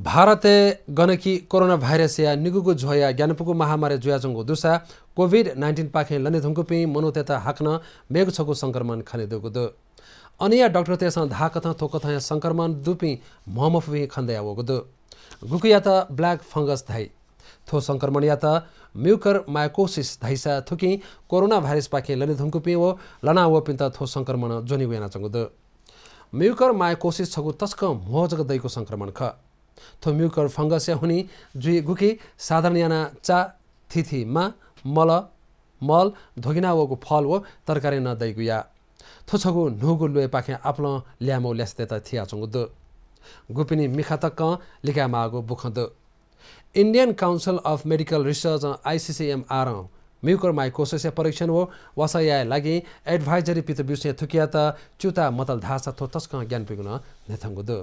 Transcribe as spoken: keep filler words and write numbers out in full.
भारतय् गनकि कोरोना भाइरसया निगूगु झ्वःया ग्यानापुगु महामारी जुयाच्वंगु दुसा कोभिड नाइन्टिनपाखें लने धुंकूपिं मनूतय्त हाकनं मेगु छगू संक्रमण खनेदुगु दु। अनया डाक्टरतय्सं धाःकथं थ्व कथंया संक्रमण दुपिं म्हमफुपिं खनेदयावःगु दु। गुकियात ब्ल्याक फंगस धाइ। थ्व संक्रमणयात म्युकरमाइकोसिस धाइसा थुकिं कोरोना भाइरसपाखें लने धुंकूपिं व लनावःपिन्त थ्व संक्रमण ज्वनेगु यानाच्वंगु दु। म्युकरमाइकोसिस छगू तसकं म्हो जक दइगु संक्रमण खः। थ्व म्युकर फंगसया हुनिं जुइ गुकि साधारण यानाः चा, थिथि मा, मल, मल, ध्वगिनावःगु फल व तरकारी नं दइगु या। थ्व छगू न्हूगु ल्वय्पाखें आपालं ल्याय्म्हौ ल्यासेतय्त थियाच्वंगु दु। गुपिनि मिखा तकं लिकायेमाःगु बुखँ दु। Indian Council of Medical Research, आइसिसिएमआरं म्युकरमाइकोसिसया परीक्षण व वासः याये लागि एडभाइजरी पित ब्यूसें थुकियात च्यूताः मतल धाःसा थ्व तसकं ग्यानापुइगु नं न्ह्यथंगु दु।